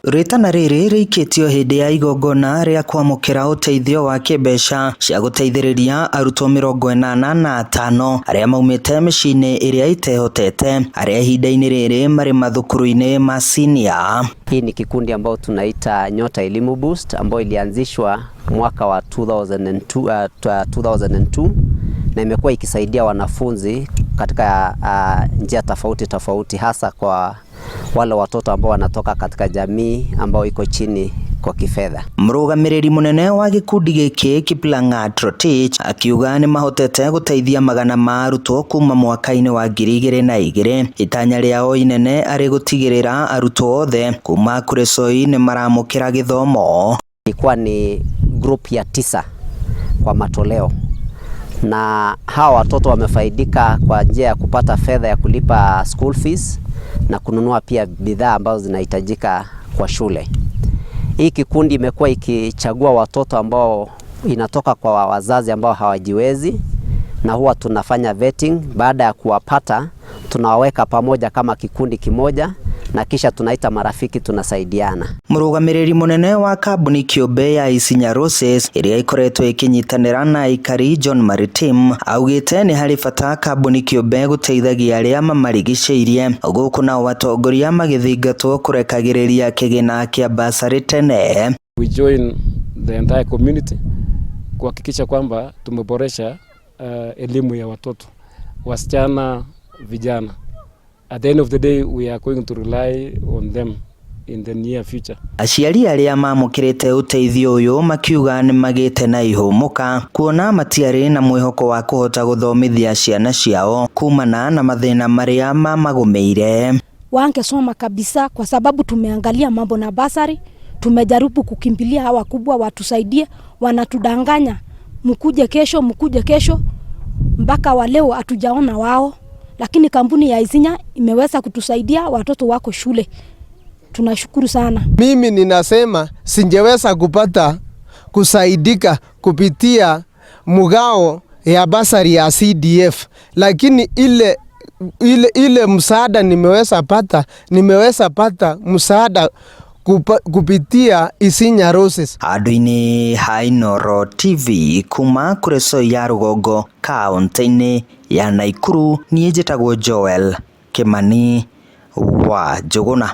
Rĩtana rĩrĩ rĩikĩtio hĩndĩ ya igongona rĩa kwamũkĩra ũteithio wa kĩmbeca cia gũteithĩrĩria arutwo 85 arĩa maumĩte mĩciĩ-inĩ ĩrĩa ĩtehotete arĩa ihinda-inĩ rĩrĩ marĩ mathukuru-inĩ ma senior. Hii ni kikundi ambayo tunaita Nyota Elimu Boost ambayo ilianzishwa mwaka wa 2002 na imekuwa ikisaidia wanafunzi katika njia tofauti tofauti, hasa kwa wale watoto ambao wanatoka katika jamii ambao iko chini kwa kifedha. Mũrũgamĩrĩri mũnene wa gĩkundi gĩkĩ Kiplangat Rotich akiuga nĩ mahotete gũteithia magana ma arutwo kuma mwaka-inĩ wa 2002. Itanya rĩao inene arĩ gũtigĩrĩra arutwo othe kuma Kuresoi nĩ maramũkĩra gĩthomo. Ilikuwa ni group ya 9 kwa matoleo, na hawa watoto wamefaidika kwa njia ya kupata fedha ya kulipa school fees na kununua pia bidhaa ambazo zinahitajika kwa shule. Hii kikundi imekuwa ikichagua watoto ambao inatoka kwa wazazi ambao hawajiwezi, na huwa tunafanya vetting. Baada ya kuwapata tunawaweka pamoja kama kikundi kimoja, na kisha tunaita marafiki, tunasaidiana. Mũrũgamĩrĩri mũnene wa kambuni kĩũmbe ya Isinya Roses ĩrĩa ĩkoretwo ĩkĩnyitanĩra na aikari John Maritim augĩte nĩ harĩ bata kambuni kĩũmbe gũteithagia arĩa mamarigicĩirie, gũkũ nao atongoria magĩthingatwo kũrekagĩrĩria kĩgĩna kĩa basarĩ tene. We join the entire community kuhakikisha kwamba tumeboresha elimu ya watoto wasichana, vijana. At the end of the day we are going to rely on them in the near future. Aciari arĩa mamũkĩrĩte ũteithio ũyũ makiuga nĩ magĩte na ihũmũka kuona matiarĩ na mwĩhoko wa kũhota gũthomithia ciana ciao kumana na mathĩna marĩa mamagũmĩire. Wangesoma kabisa, kwa sababu tumeangalia mambo na basari, tumejaribu kukimbilia hawa wakubwa watusaidie, wanatudanganya mkuje kesho, mkuje kesho, mpaka wa leo hatujaona wao. Lakini kampuni ya Isinya imeweza kutusaidia, watoto wako shule, tunashukuru sana. Mimi ninasema singeweza kupata kusaidika kupitia mgao ya basari ya CDF, lakini ile msaada nimeweza pata msaada kupitia Isinya Roses. Handũ-inĩ ha Inooro TV kuma Kuresoi ya rũgongo kaũntĩ-inĩ ya Nakuru, niĩ njĩtagwo Joel Kimani wa Njũgũna.